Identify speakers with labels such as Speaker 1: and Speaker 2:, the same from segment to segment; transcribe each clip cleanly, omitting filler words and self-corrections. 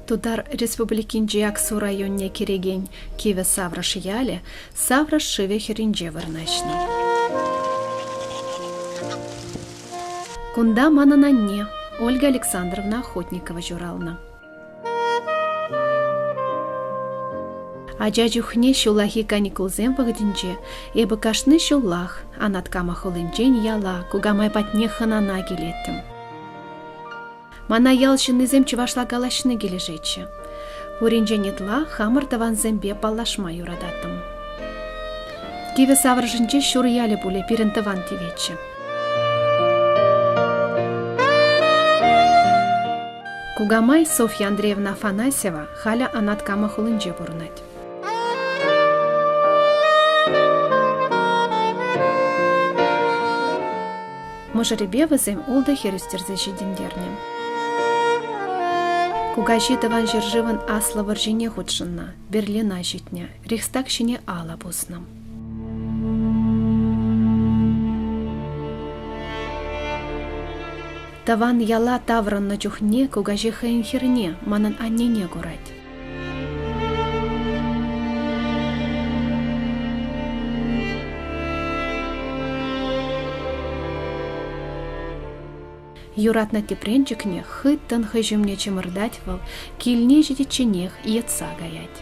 Speaker 1: Тутар Республикинчи Аксу районне кӗрекен Кивӗ Саврӑш ялӗ Саврӑш шывӗ хӗрринче вырнаҫнӑ. Кунта манӑн анне Ольга Александровна Охотникова ҫуралнӑ. Ача чухне ҫуллахи каникулсем вӑхӑтӗнче эпӗ кашни ҫуллах Анат Кама хулинчен яла кукамай патне хӑнана килеттӗм. Мана ял ҫыннисем чӑвашла калаҫни килӗшетчӗ. Пуринчен ытла хамӑр тӑвансемпе паллашма юрататтӑм. Кивӗ Саврӑшӗнче ҫур ялӗ пулӗ пирӗн тӑван тиветчӗ. Кукамай Софья Андреевна Афанасьева халӗ Анат Кама хулинче пурӑнать. Мӑшӑрӗпе вӗсем ултӑ хӗр ӳстерсе ҫитӗнтернӗ. Кукаҫи Тӑван ҫӗршывӑн Аслӑ вӑрҫине хутшӑннӑ, Берлина ҫитнӗ, Рейхстаг ҫине алӑ пуснӑ. Тӑван яла таврӑннӑ чухне кукаҫи хӑйӗн хӗрне, манӑн аннене курать. Юратнӑ тӗпренчӗкне хыттӑн хӑй ҫумне чӑмӑртать вӑл, килне ҫитичченех йӑтса каять.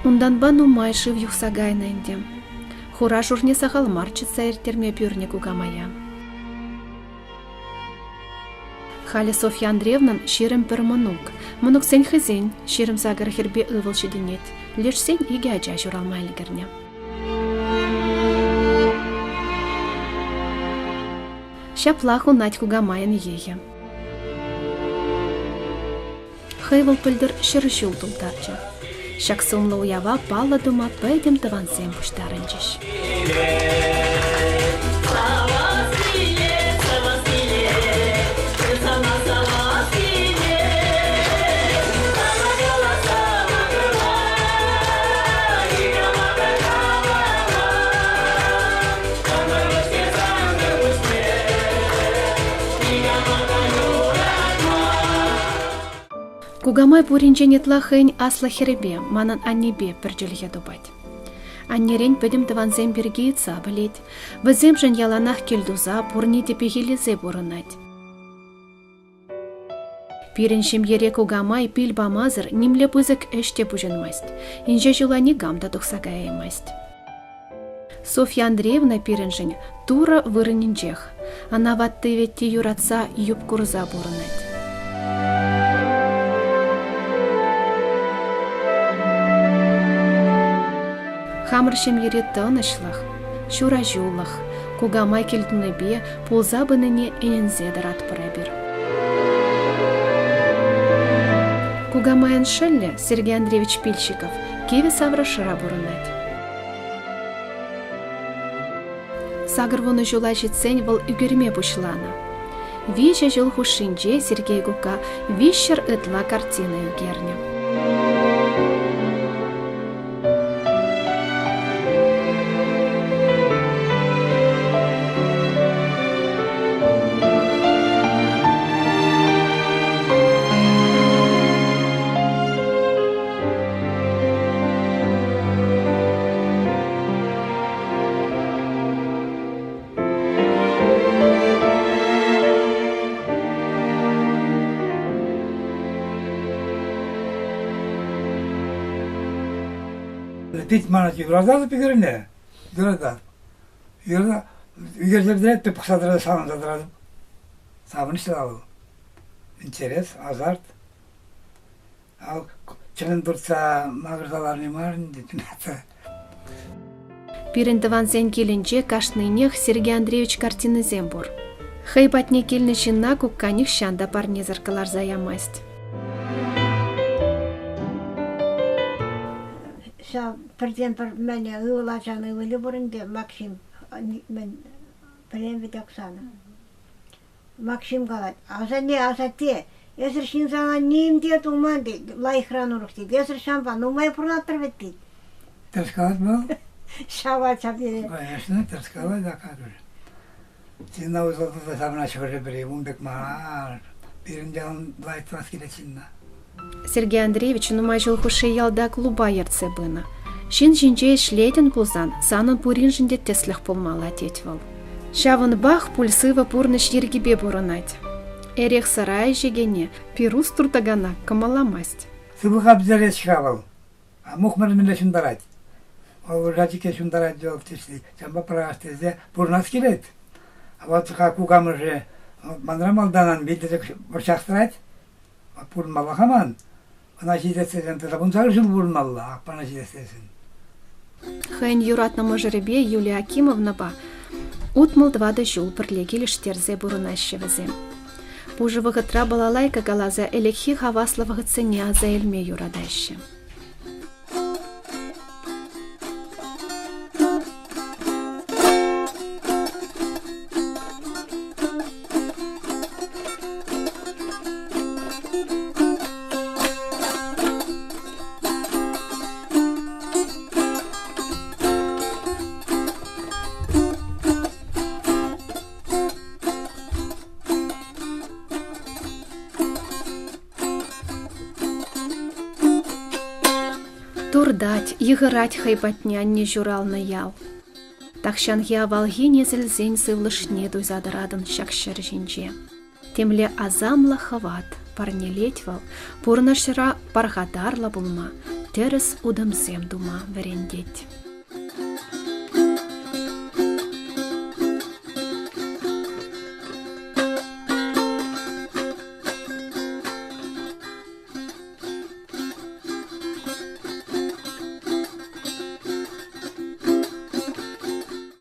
Speaker 1: Унтанпа нумай шыв юхса кайнӑ ӗнтӗ. Хура-шурне сахал мар чӑтса ирттерме пӳрнӗ кукамая. Халӗ Софья Андреевнӑн 21 мӑнук. Мӑнуксен хӑйсен 28 хӗрпе ывӑл ҫитӗнет. Лешсен икӗ ача ҫуралма ӗлкӗрнӗ. Ҫапла хунать кукамайӑн йӑхӗ. Хӑй вӑл пӗлтӗр 100 ҫул тултарчӗ. Ҫак сумлӑ уява паллӑ тума пӗтӗм тӑвансем пуҫтарӑнчӗҫ. Кукамай пуринчен ытла хӑйӗн аслӑ хӗрӗпе, манӑн аннепе, пӗр чӗлхе тупать. Аннерен пӗтӗм тӑвансем пирки ыйтса пӗлет, вӗсемшӗн яланах кӗлтуса, пурне те пехиллесе пурӑнать. Пирӗн ҫемьере кукамай пил памасӑр нимле пысӑк ӗҫ те пуҫӑнмасть, инҫе ҫула никам та тухса каяймасть. Софья Андреевна пирӗншӗн Турӑ вырӑнӗнчех. Ӑна ватти-вӗтти юратса юп курса пурӑнать. Хамӑр ҫемьере тӑнӑҫлӑх, ҫураҫулӑх, кукамай кӗлтунипе пулса пынине ӗненсе тӑратпӑр эпир. Кукамайӑн шӑллӗ Сергей Андреевич Пильщиков Кивӗ Саврӑшра пурӑнать. 80 ҫула ҫитсен вӑл ӳкерме пуҫланӑ. Виҫӗ ҫул хушшинче Сергей кукка 300 ытла картина ӳкернӗ.
Speaker 2: Пит мана юрататӑп ӳкерме. Юрататӑп. Ӳкерсе пӗтеретӗп, пӑхса тӑратӑп, савӑнса тӑратӑп. Савӑнӑҫлӑ вӑл. Интерес, азарт. Чӗлӗм туртса макӑрса ларни мар ӗнтӗ.
Speaker 1: Пирӗн тӑвансен килӗнче кашнинех Сергей Андреевич картинисем пур. Хӑй патне килнӗ ҫынна кукка нихҫан та парнесӗр кӑларса ямасть.
Speaker 3: Ҫав пӗртен-пӗр мӗне ывӑл ачан ывӑлӗ пур ӗнтӗ, Максим, мӗн. Пӗлем вӗт Оксана. Максим калать, асанне, асатте, эсӗр ҫын сана ним те туман тет, лайӑхран урӑх тет. Эсӗр ҫампа нумай пурӑнатӑр вӗт тет.
Speaker 2: Тӗрӗс калать вӑл?
Speaker 3: Ҫав ача пире.
Speaker 2: Конечно, тӗрӗс калать, акатӑр. Ҫынна усал туса савӑнаҫҫӗ хӑшӗ-пӗри, ун пек мар. Пирӗн те лайӑх тӑвас килет ҫынна.
Speaker 1: Сергей Андреевич нумай ҫул хушши ялта клуба ертсе пынӑ. Ҫын ҫинче ӗҫлетӗн пулсан санӑн пуриншӗн те тӗслӗх пулмалла, тет вӑл. Ҫавӑнпах пуль сывӑ пурнӑҫ йӗркипе пурӑнать. Эрех-сӑра ӗҫекене, пирус туртакана кӑмӑлламасть.
Speaker 2: Сывлӑха пӗтерет-ха вӑл. А мухмӑр мӗнле ҫунтарать? Вӑл ачике ҫунтарать вӑл теҫҫӗ. Ҫавӑнпа пӑрахас тесе пурӑнас килет. А вот кукамӑшӗ манран малтан ан вил тесе вӑрҫах тӑрать. Пурӑнмалла-ха ман. Ӑна ҫитес тесен тата 18 ҫул пурӑнмалла, аппана ҫитес тесен.
Speaker 1: Хӑйӗн юратнӑ мӑшӑрӗпе Юлия Акимовнӑпа 64 ҫул пӗрле килӗштерсе пурӑнаҫҫӗ вӗсем. Пушӑ вӑхӑтра балалайка каласа ӗлӗкхи хаваслӑ вӑхӑтсене аса илме юратаҫҫӗ. Туртать, йыхӑрать хӑй патне анне ҫуралнӑ ял. Тахҫанхи авалхи несӗлсен сывлӑшне туйса тӑратӑн ҫак ҫӗр ҫинче. Темле асамлӑ хӑват парнелет вӑл, пурнӑҫра пархатарлӑ пулма, тӗрӗс утӑмсем тума вӗрентет.